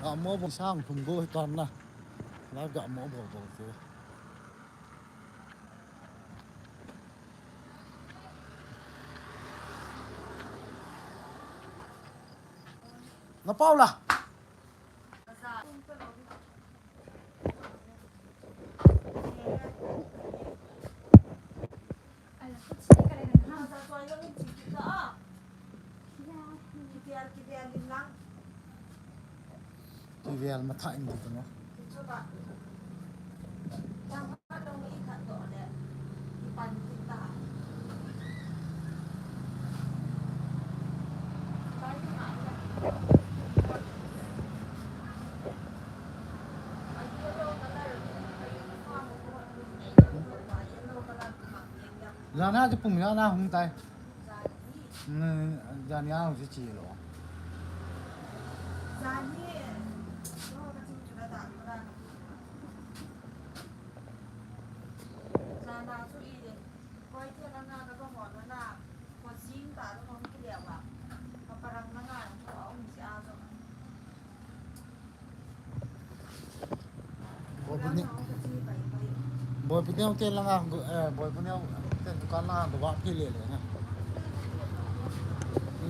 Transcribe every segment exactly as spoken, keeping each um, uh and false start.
Ga mo bol sang thum go hi tan na. La ga mo bol bol te. Na Paula. Kivel matha in ding no. Jana chu pung jana hung tai. Jani a hung chi chi lo. Boipu ni, Boipu ni te langa, eh, Boipu ni te dukan langa go ba phi le le na.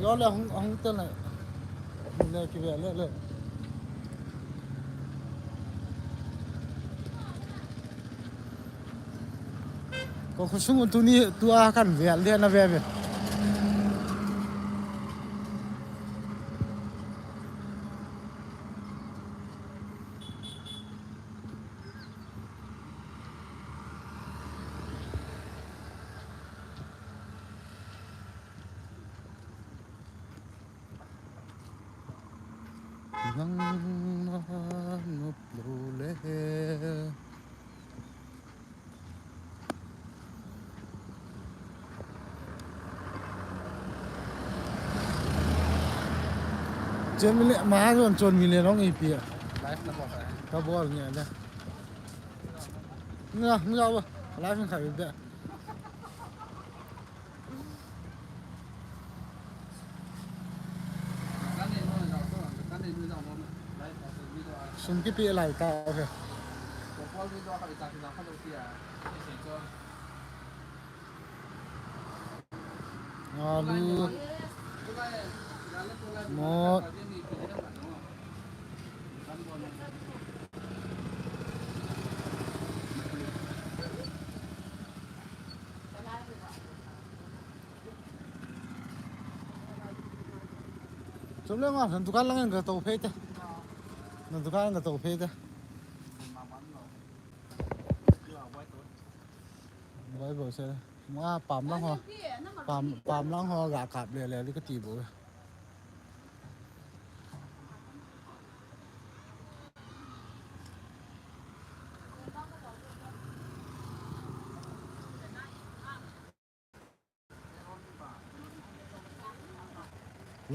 Yo le hung, hung te le. Hung le ki ve le le. Ko khosung tuni tua kan ve le na ve ve. Nang na nop lo le. Chon mi le, ma chon, chon mi le nong ipi a. Live na bol a. Ka bol nge le. Nga, nga ba. Live na khai be. Sum kipe lai ta he. Alu. Mot. Chom le nga, nan dukan lang in ka tou phei te. Nan dukan in ka tou phei te. Boi boi se. Nga pam lang ho. Pam, pam lang ho ga kap le le li ka ti bo.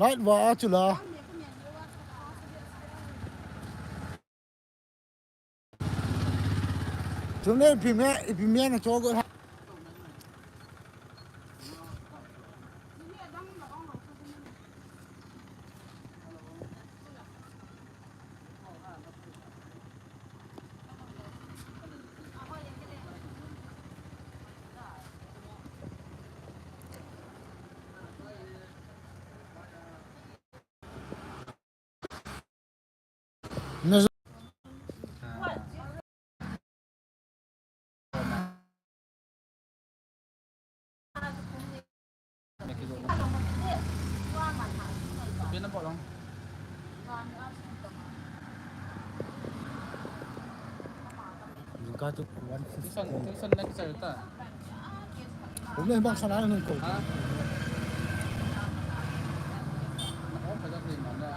Light va a chu la. Chun le ipi me, ipi me na cho go. Ka chu one fifty. Tuition, tuition next year ta. Kum le bang sana nung ko. Ha? Ako pa dati mana.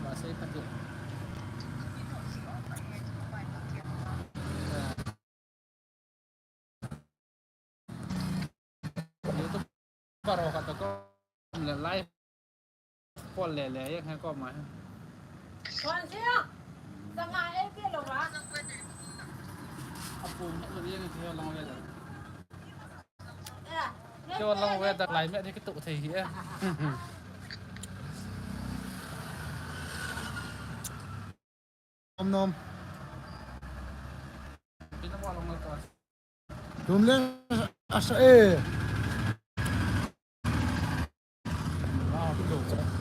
Ba sei pati. YouTube paro ka to ko. Le live. Pol le le, yang hai ko ma. Wan sia. Sanga e pe lo ba. Apu mo le yang ke long le da. Ke long we da lai me de ke tu thei hi e. Nom nom. Tum le asa e.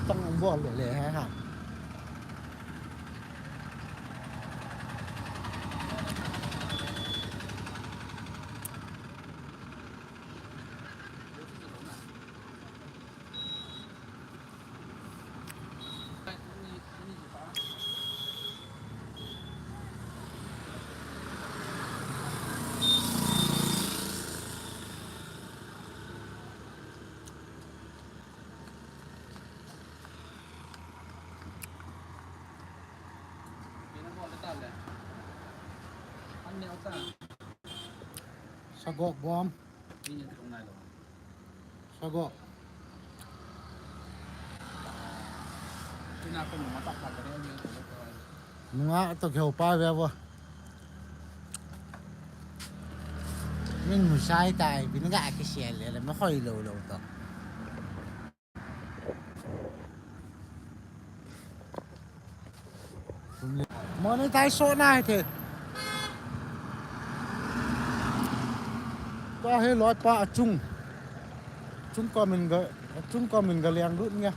Tang bol le le ha ha. Sagok bom. Sagok. Nunga to keu pa ve vo. Min musai tai, bin ga ki sial le, ma khoi lo lo to. Monetize so na he the. Ka he loi pa achung. Chung ko min ga, achung ko min ga liang lut nia.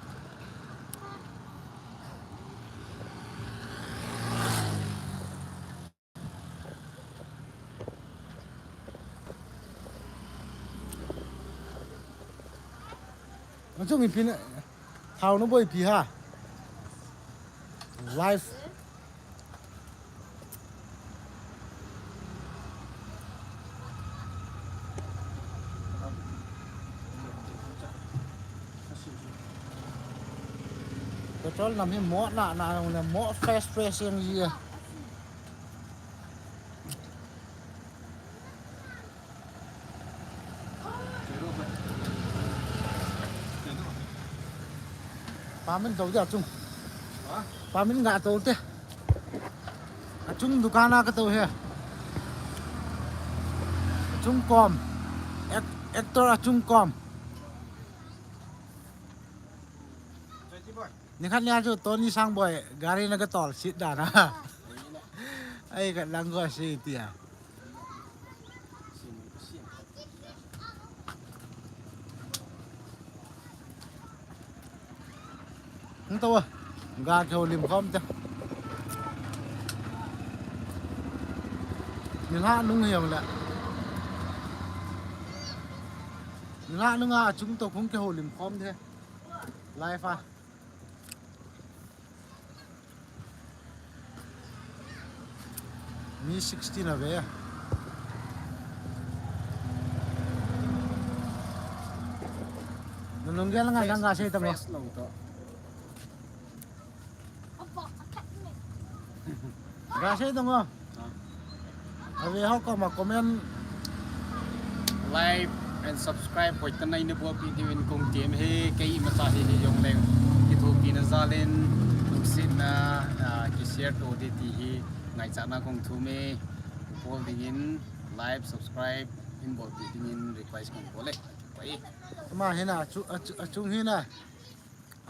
Achung in pin, thao na boi pi ha. Life. Petrol nam hi mo na na na mo fresh fresh yang ji. Pamin tou dia chung. Pamin ga tou te. Achung dukan a ka tou he. Achung kom. Ac-, actor achung kom. Nikhat nia chu Tony Sangboi gari na ka tol sit dan a. Ai ka lang ko si tia. Nto ga keu lim khom te. Ni la nung hiam le. Ni la nung a chung to kung keu lim khom te. Life a. Mi sixteen a ve. Nunung gel nga dang ga sei tamo. Fresh lo to. Ga sei tamo. Ave ho koma comment, like and subscribe hoitah in nei bolpeh diuvin kong tem e, kei imacha hi jongleng kithopina jal in lungsetna, ah, kishare to ding ti hi ngaichatna kong thum e. Bol dingin like, subscribe in bolpeh dingin request kong bol e. Pai. Ama hina, achu-, achu-, achung hina.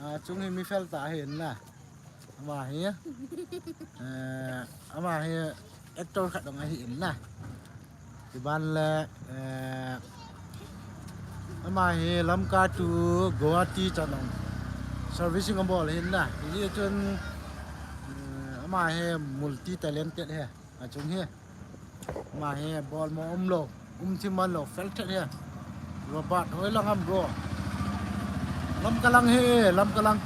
Ah, chung hi mi fel tah ahi in na. Ama hi, eh, ama hi actor khat dong ahi in na. Kiban le, eh, ama hi Lamka to Guwahati chan dong servicing abol ahi in na. Hijeh chun, eh, ama hi multi talented ahi. Achung hi. Ama hi bol mo umlou, um thim man lou, fel thet hi. Robert, hoilang ham bro. Lamka lang hi, Lamka lang.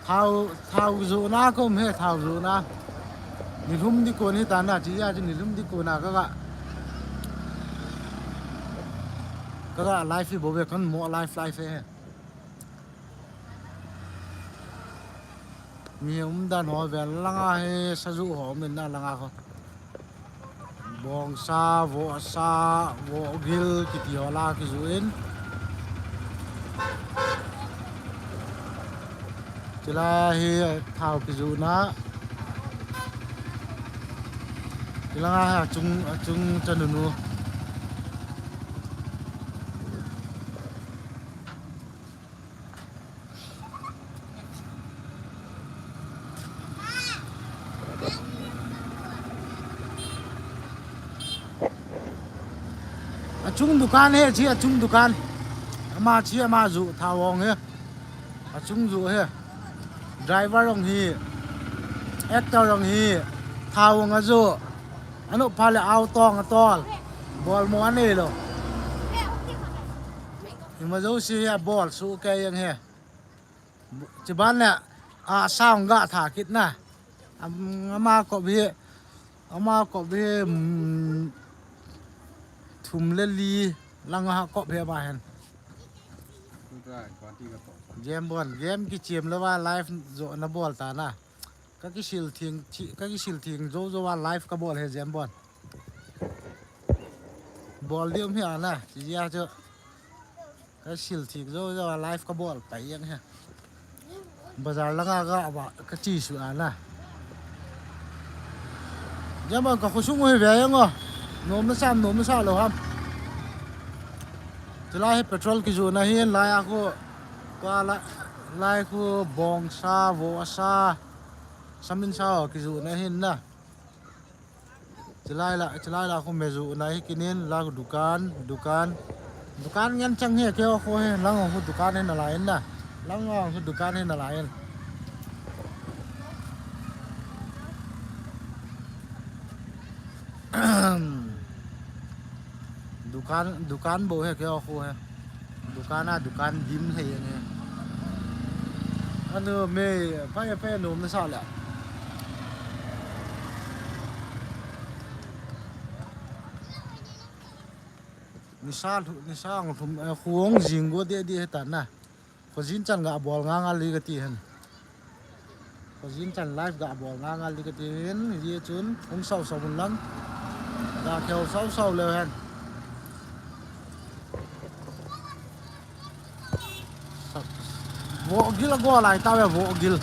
Thao, thao joh na kom he, thao joh na. Nilhum ding kon hi ta na, chi a chu nilhum ding kon a ka ga. Ka ga life hi bou ve kan mo life life he. Mi um dan ho vel langa hi, sa joh ho min na langa ho. Bongsa, vohsa, vohgil, kiti ho la kijoh in. Chulai hi thao kijoh na. Langa ha chung, chung chanunu. Achung dukan he, chi achung dukan. Ama chi ama ju thawong he. Achung ju he. Driver jong hi. Actor jong hi. Thawong aju. Anu pha le au tong atol. Bol mo anei lo. Ima jo si he bol su ke yang he. Chiban le a sound ga tha kit na. Am, ama ko bi, ama ko bi, mm, thum le li lang ha ko bi ba hen. Game bon, game ki chem le wa live jo na bol ta na. Ka kisil thing, chi, ka kisil thing jo jo wa live ka bol he game bon. Bol diu mi ana, chi ya jo. Ka sil thik jo jo live ka bol pai yang he. Bazar langa ga ba ka chi su ana. Jama ka khosung u hi ve yang o. Nom na sam nom na sa lo ham. Chulai hi petrol kijuna hin lai a khu ka la, lai khu bong sa vo sa samin sa ho kijuna hin na. Chilai la, chilai la khu meju na hi kinin la khu dukan, dukan. Dukan ngen chang hi keo khu hi lang khu dukan hi na la in na. Lang khu dukan hi na la in. Dukan, dukan bo hi keo khu hi. Dukan a, dukan dim thei ange. Anu me, pai, pai, nom na sa le. Nisa, nisa ang thum, eh, khuang jing go de de he ta na. Khojin chan ga bol nga nga li ka ti hen. Khojin chan live ga bol nga nga li ka ti hen. Ye chun, hung sau sau mun lang. Ga kheo sau sau le hen. Vohgil a go lai ta ve, vohgil.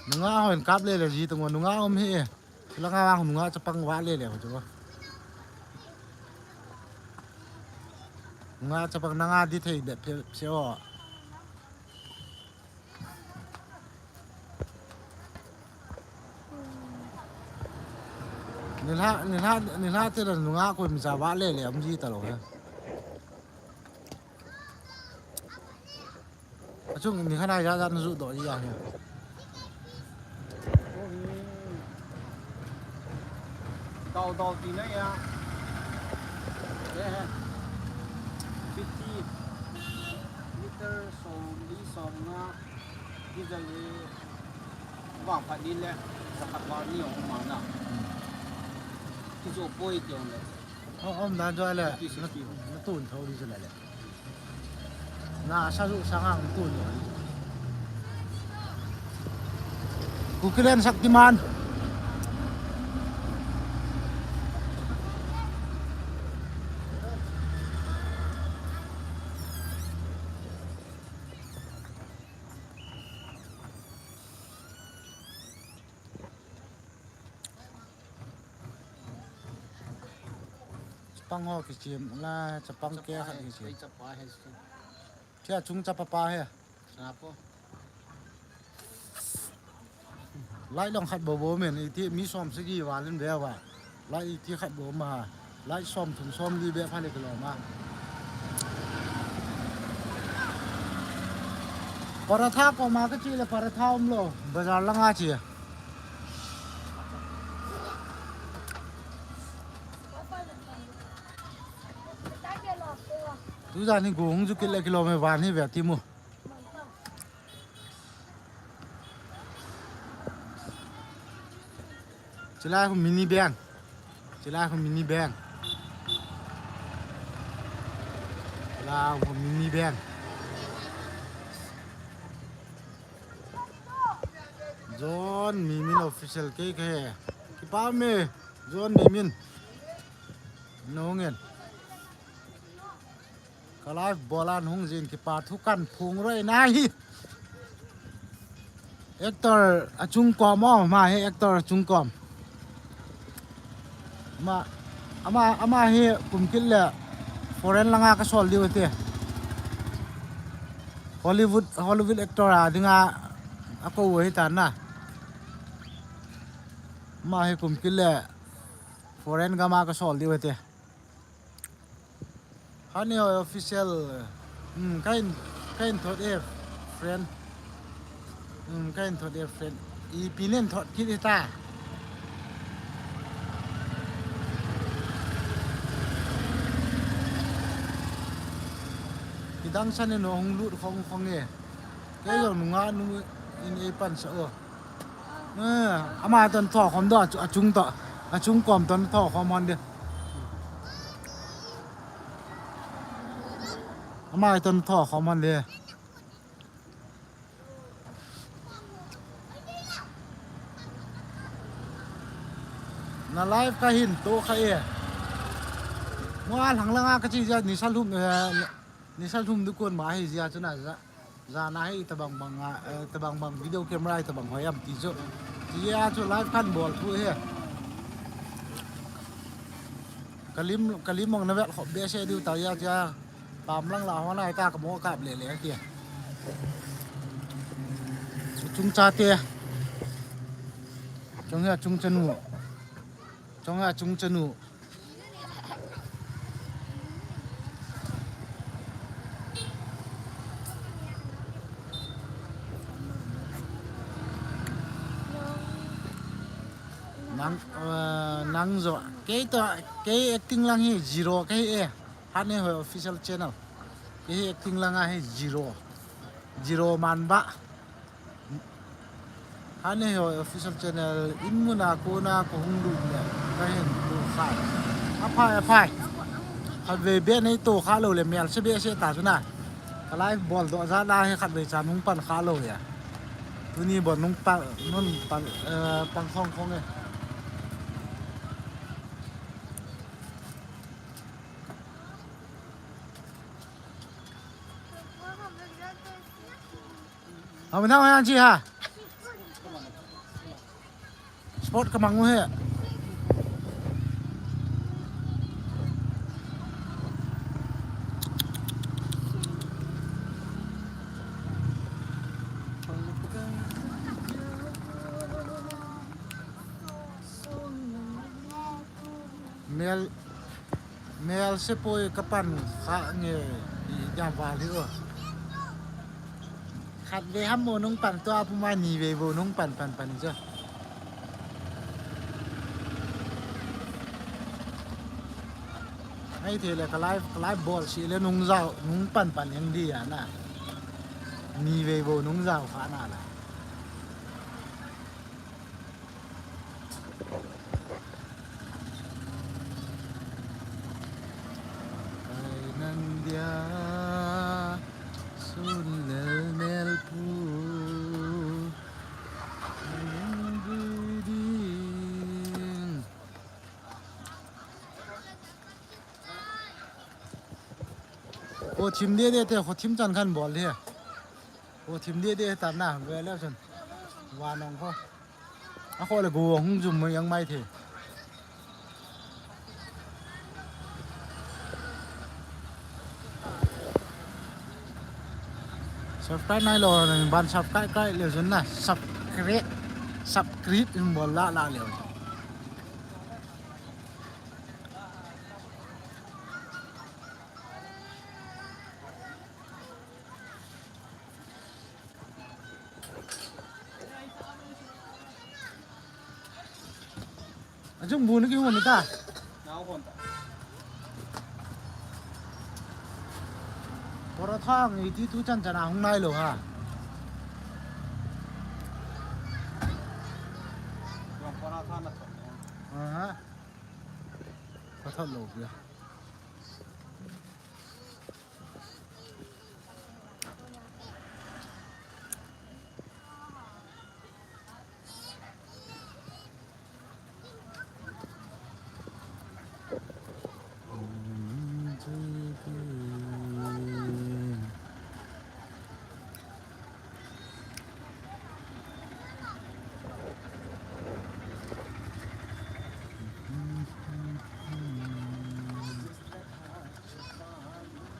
Nunga hon kap le le ji tungwa nunga um hi. Langa wa nunga chapang wa le le ho chu. Nunga chapang nanga di thei de phe se o. Nilha, nilha, nilha te la nunga ko mi sa wa le le um ji ta lo he. Achung ni khana ja ja na ju do ji ya he. Dau dau ti na ya. Ye he. Fifty meter som li som nga. Ki ja ye. Vang phat ni le. Sa khat vang ni ong ma na. Ki jo poi ti ong le. Om, om dan jo le. Fifty, sixty. Na, na tun tho di jo le. Na sa ju sa ngang tun. Kukiland Shaktiman. Chapang ho kichem la, chapang ke khat kichem. Chapa he, chapa he. Chia chung chapa pa he. Chapa. Lai long khat bo bo men, iti mi som sagi wa len ve wa. Lai iti khat bo ma. Lai som thum som li be pha le ka lo ma. Paratha ko ma ka chi le paratha um lo. Bazar langa chi. Tu jan hi go hung ju kit le kilom e van hi ve ti mu. Chilai khu mini van. Chilai khu mini van. Chilai khu mini van. John Mimin official ke ke. Kipa me. John Mimin. Nongen. Ka live bolan hung jin kipa thu kan phung roi na hi. Actor achung kom, ama hi actor achung kom. Ama, ama, ama hi kum kit le foreign langa kasol diu te. Hollywood, Hollywood actor a dinga akou u ahi tan na. Ama hi kum kit le foreign gama kasol diu te. Hani Hoi official. Hmm, kahin, kahin thot e, friend. Hmm, kahin thot e, friend. Ipi nen thot kit e ta. Kidang san e, no hung lut khong khong e. Kei jong nunga nu in eipan sa o. Eh, ama ton tho khom do, achu-, achung to, achung kom ton tho khom hon de. Ama ton tho khom hon de. Na live kahin to kha e. Mo a lang langa kachi ja ni sa lum, eh, ni sa lum du kon ma hi ja chu na ja. Jana hi tabang bang a, eh, tabang bang video camera hi tabang hoi am ti chu. Tia chu live kan bol thu hi. Kalim, kalim mong na vel khop be se diu ta ya tia. Pam lang la hona ta ka mo kap le le tia. Chung cha te. Chung ya chung chanu. Chung ya chung chanu. Nang, eh, nang jo. Kei to, kei acting lang hi zero kei e. Hani Hoi official channel. Kei hi acting lang a hi zero. Zero man ba. Hani Hoi official channel in muna kona kahung lut le kahin to kha. Aphai, aphai. Khatvei be nei to kha lou le mel se be se ta chu na. Ka live bol do ja la hi khatvei cha nung pan kha lou ya. Tuni bo nung pan, nung pan, eh, pan khong khong e. Hau, nang hoi an chi ha. Sport ka mang u he. Mel, mel se poi ka pan kha nge, i jam val hi o. Khatvei ham mo nung pan tua puma nivei bou nung pan pan pan chu. Ai thei le ka live, ka live bol si le nung jao, nung pan pan jeng di a na. Nivei bou nung jao kha na la. Kai nan dia sun lel mel pu. Nang dui ding. Kho thim deh deh te, kho thim chan khan bol deh. Kho thim deh deh ta na, ve le chun. Wa nong kho. A kho le go hung jum mai yang mai the. Subscribe nai lou, ban subscribe kai le chun na. Subscribe. Subscribe in bol la la le. Achung bu na kihon ta. Nau hon ta. Paratha ang iti tu chan chan a hung nai lou ha. Paratha na. Aha. Paratha lou ya.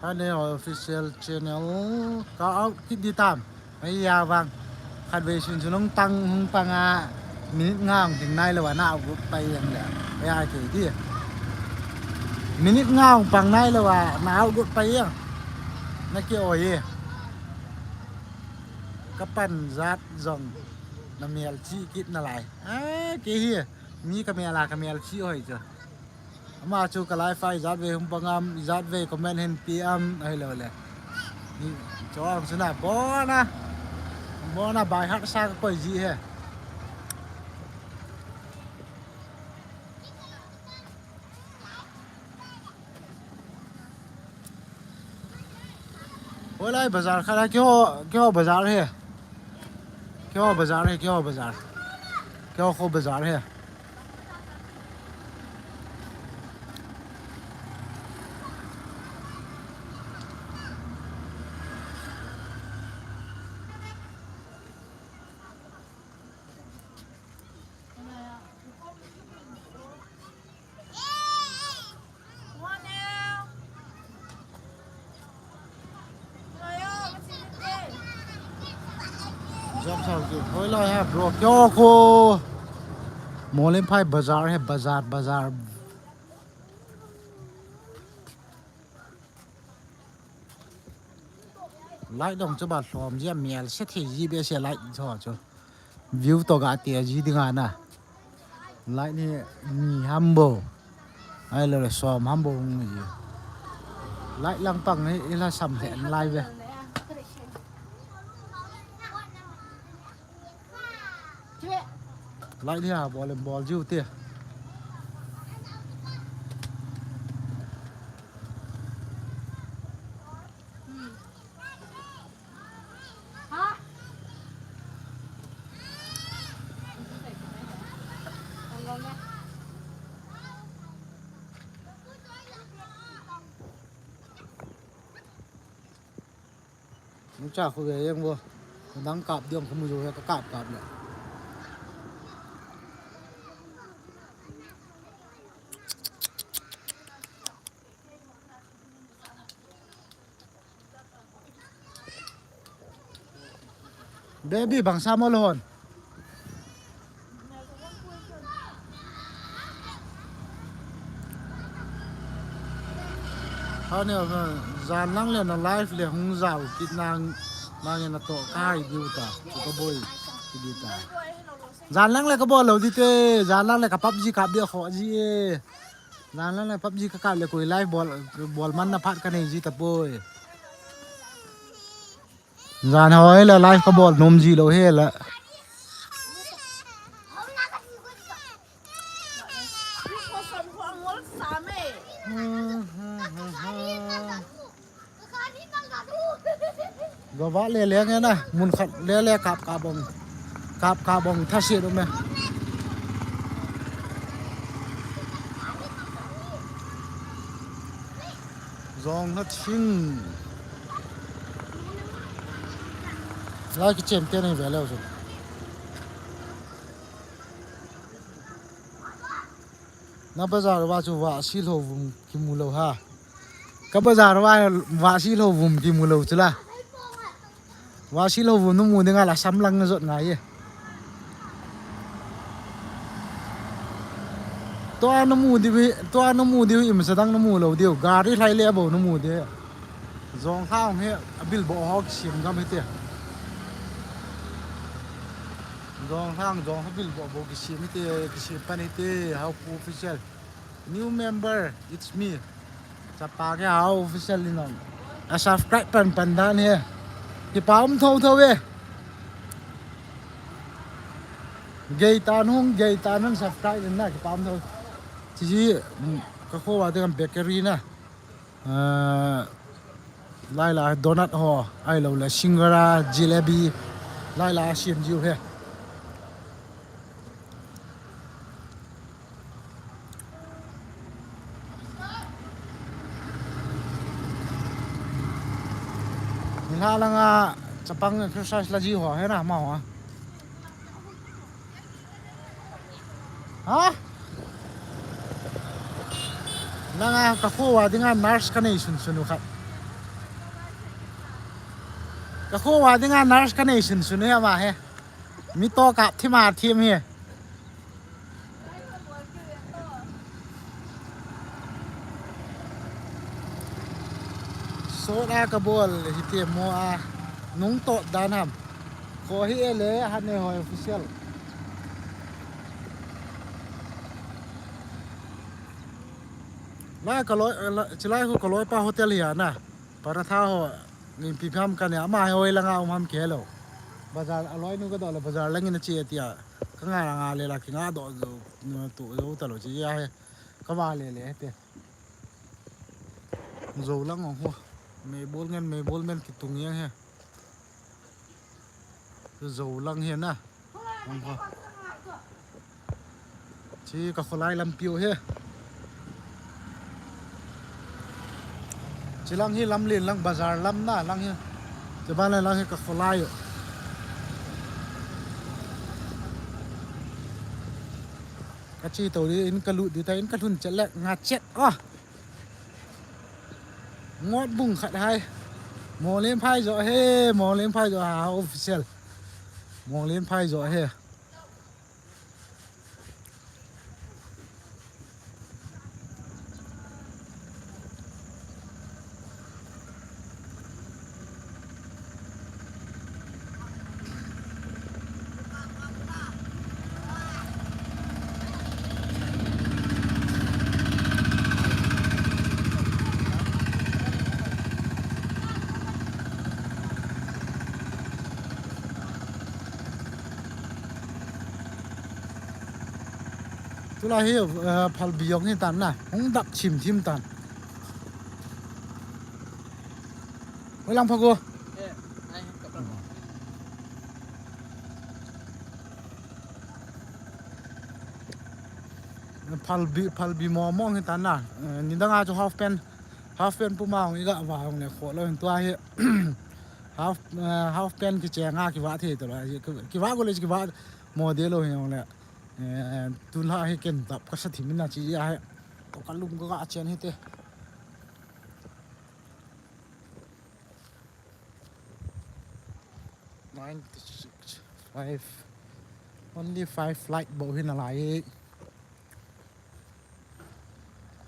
Ane official channel ka out kit di tam. Ai ya vang. Khatvei sun sun hung tang hung tang a minute nga hung ding nai lou a na out got pai yang le. Ai ya ke di. Minute nga hung pang nai lou a na out got pai yang. Na ke o ye. Ka pan jat jong na mial chi kit na lai. A ke hi. Mi ka mial a ka mial chi oi chu. Ama chu ka live a ijat vei hung pang am, ijat vei comment hin pi am, ahilou le. Ni, chuang chu na, bona, bona by heart sa ka koi ji he. Hoilai bazar khat a, keiho, keiho bazar he. Keiho bazar he, keiho bazar. Keiho kho bazar he. Jam sao ki. Hoilai ha, bro. Keiho kho. Molenphai bazar he, bazar, bazar. Light dong chu ba lhom ji a mial se thei ji be se light chu chu. View to ga ti a ji ding a na. Light ni ni ham bo. Ahilou le som ham bo hung ji. Light lang pang ni ila sam he lai ve. Light ni ha bol em bol jiu te. Nungcha khu ve jeng vo. Nang kap diam khu mu jo he ka kap kap le. Baby, bang sa mo lhon. Hane, jan lang le na live le hung jao kit nang, nang na to kai diu ta, chu ka boi, ki di ta. Jan lang le ka bol lou di te, jan lang le ka PUBG kap di kho ji e. Jan lang le PUBG ka kap le koi live bol, bol man na phat ka nei ji ta poi. Jan hoi la live ka bol nom ji lou he la. Gova le le nge na, mun khat le le kap kap bong. Kap kap bong tha se do me. Jong na thing. Lai ki chen te nei ve leu chu. Na bazar va chu va si lou vum ki mu lou ha. Ka bazar va, va si lou vum ki mu lou chu la. Va si lou vum nu mu ding a la sam lang na jot ngai e. Tua na mu diu, tua na mu diu im sa dang na mu lou diu. Gari lai le bo na mu diu. Jong hang he a bil bo ho ki sim gam he te. Jong hang jong ha bil bo bo ki sim he te, ki sim pan he te, how official. New member, it's me. Chapa ke how official ni nong. A subscribe pan pan dan he. Kipa um tho tho e. Gei tan hung, gei tan hung subscribe na kipa um tho. Chi chi, mm, ka kho wa te kan bakery na. Ah, lai la donut ho, ahilou le singara, jalebi, lai la siam jiu he. Nilhah langa chapang exercise la ji ho he na ma ho. Ha? Nanga ka kho wa dinga nurse ka nei sun sun u khat. Ka kho a dinga nurse ka nei sunsun hi ama hi. Mi to kap thim a thim hi. Sot a ka bol hi ti mo a. Nung to dan ham. Kho hi e le ha ne hoi official. Lai ka loi, la, chilai kho ka loi pa hotel hi a na. Paratha ho, min pi pham ka ne, ama hoi langa um ham ke lo. Bazar, a loi nu ka do le bazar langin a chi tia. Ka nga nga le la ki nga do zo, tu zo ta lo chi ya he. Ka va le le te. Zo lang ho. Me bol ngen, me bol men ki tung yang he. Zo lang hi na. Hong ho. Chi ka kholai lampi u hi. Chi lang hi lamlen lang bazar lam na lang hi. Chi ban lang hi ka kholai u. Ka chi to di in ka lut di ta in ka lhun chet le nga chet. Ah. Ngot bung khat hai. Monglen phai jo he, Monglen phai jo ha official. Monglen phai jo he. Tulai hi, eh, phalbi jong hi tan na, hung dak chim chim tan. Hoi lang pha ko. Phalbi, phalbi mo mong hi tan na. Eh, nidang a chu half pant, half pant puma hung i ga va hung le kho lo hin tua hi. Half, eh, half pant kiche nga kiva thei to lo. Kiva ko le kiva model lo hin hung le. Eh, tun la hi ken tap ka sa thim na chi a he. Ko ka lum ko ka chen hi te. Nine to six, five. Only five flight bo hi na lai.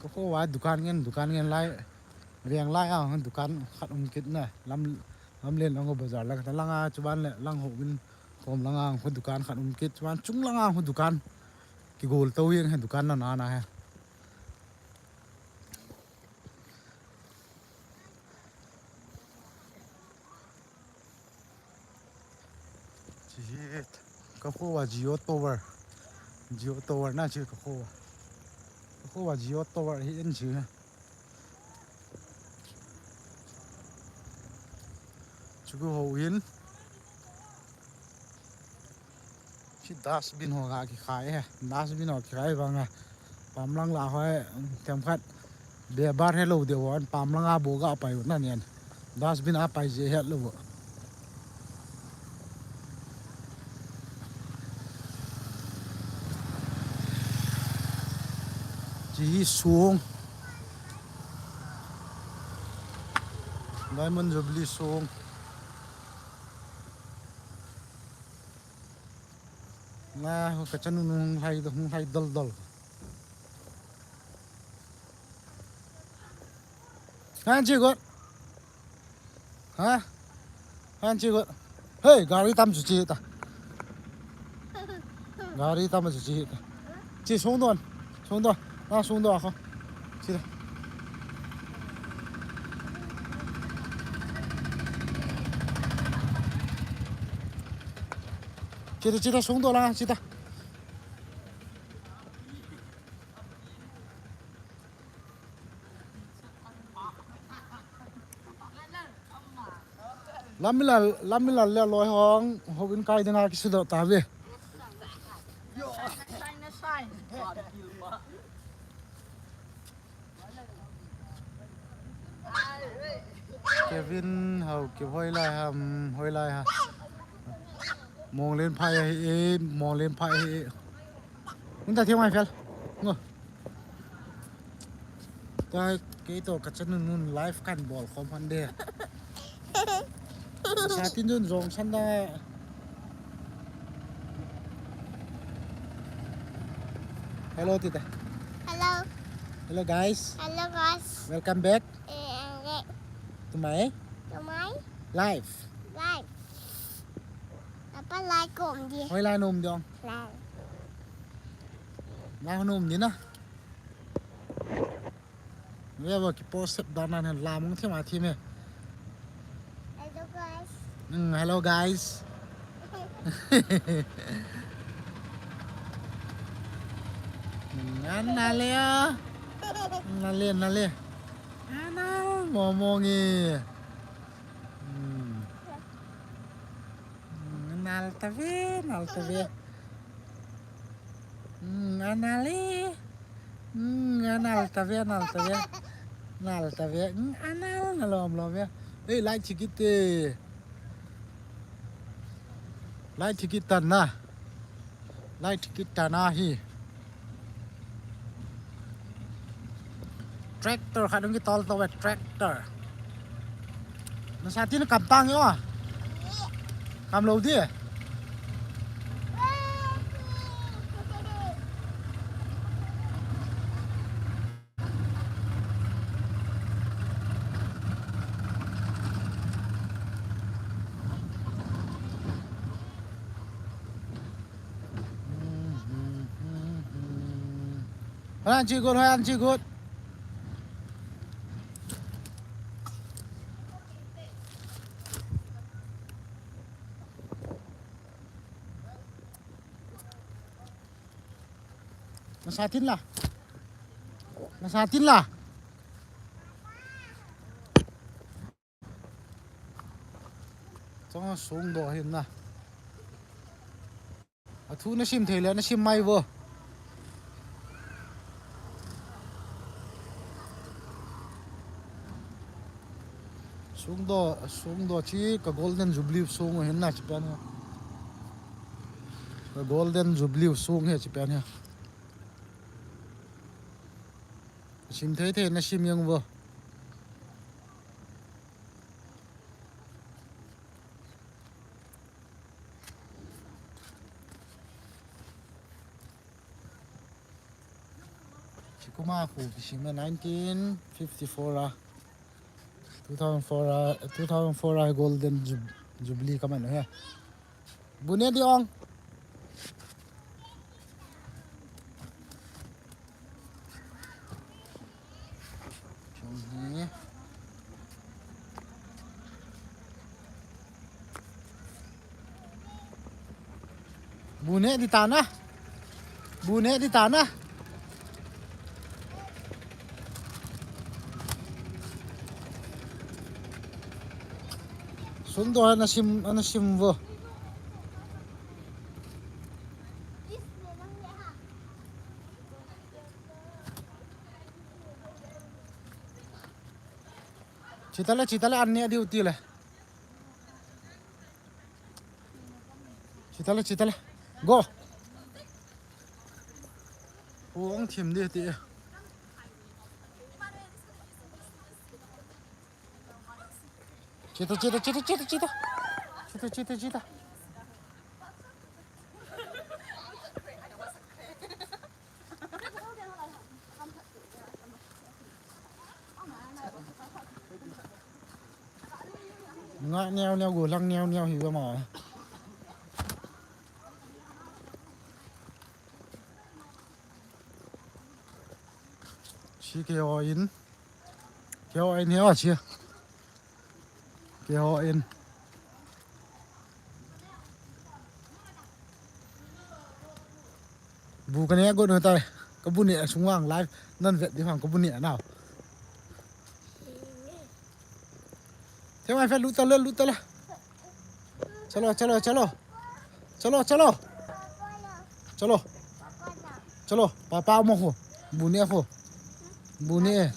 Ka kho a dukan ngen, dukan ngen lai. Veng lai a dukan khat um kit na. Lam, lam len lang bazar lang ta lang a chuban le lang ho bin. Kom langa hung dukan khat um kit, chuan chung langa hung dukan. Kigol to jeng he dukan na na na he. Chi hi ka kho a Jio Tower. Jio Tower na chi ka kho a. Ka kho a Jio Tower hi en chi he. Chu ho in. Chi dustbin ho ga kikhai he. Dustbin ho kikhai vang a. Pam lang la hoi tem khat. Be bar he lo de hon pam lang a bo ga pai u na nen. Dustbin a pai je het lo. Chi hi sung. Diamond Jubilee sung. Nga ho ka chanu nung hai, nung hai dol dol. Han chi got. Ha? Han chi got. Hey, gari tam chu chi ta. Gari tam chu chi ta. Chi sung don. Sung don. Na sung don a kho. Chi ta. Chi ta, chi ta, sung don la, chi ta. Lamilal, Lamilal le loi hong, hobin kai dinga kisudo ta ve. Kevin, hau, ke hoi lai ham, hoi lai ha. Monglen phai ahi e, Monglen phai ahi e. Nung ta thiang mai fel. Ngo. Tua kei to ka chanu nun live kan bol khom han de. Satin jun jong san da. Hello, tita. Hello. Hello, guys. Hello, guys. Welcome back. Eh, eh, to my to my life. Life. Apa lai kom di? Hoi lai nom di ong. Lai. Lai nom di na. Ve va ki post sep dan nan la mong thim a thim e. Hello, guys. Mm, hello, guys. Ngan na le a. Na le, na le. Anal mo mo ngi. Hmm. Hmm, nal ta ve, nal ta ve. Hmm, anal e. Hmm, anal ta ve, anal ta ve. Nal ta ve. Hmm, anal na lom lom ve. Ei, light chikit te. Light chikit tan na. Light kit ta na hi. Tractor khat dong ki tol to ve tractor. Na sa tin kam tang yo. Kam lo di. Holan chi got, holan chi got. Na sa tin la. Na sa tin la. Chong sung do hin na. A thu na sim thei le na sim mai vo. Sung do, sung do chi ka Golden Jubilee sung hin na chi pen. Ka Golden Jubilee sung he chi pen he. Sim thei thei na sim yang vo. Chikuma khu kisim na nineteen fifty-four a, two thousand four a, two thousand four a Golden Jub-, Jubilee kaman he. Bu ne di ong. Bu ne di ta na. Bu ne di ta na. Sung do na sim, na sim vo. Chita le, chita le, anne diu ti le. Chita le, chita le. Go. Ong thim di ti. Chita, chita, chita, chita, chita. Chita, chita, chita. Nga neo neo, go lang neo neo hi ba ma. Si ke o in. Ke o in he o si. Ke ho in. Bu ka ne got no tai. Ka bu ne sung vang live. Nan vet di vang ka bu ne nau. Te mai fe lut ta le, lut ta le. Chalo, chalo, chalo. Chalo, chalo. Chalo. Chalo, papa mo ho. Bu ne ho. Bu ne.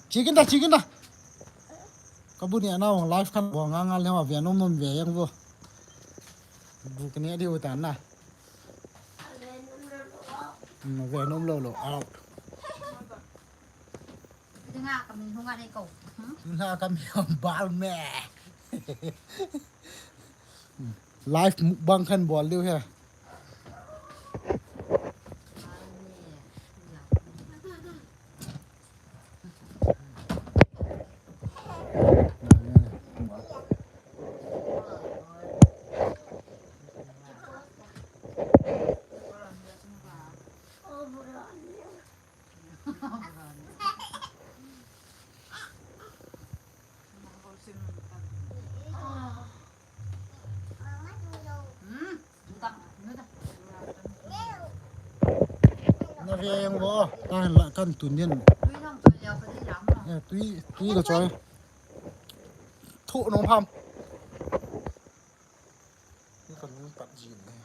Chicken da, chicken da. Ka bu ne nau live kan bo nga nga le ma ve nom nom ve yang bo. Bu ka ne di u ta na. Venom lolo out. Nga ka min hung a nei ko. Hmm? Tuna ka min hung bal me. Live mukbang kan bol diu he. Na ve yang vo, ta hen la kan tun din. Eh, tui, tui ka choi. Thu nong pham. Ni kan nung pat ji ne.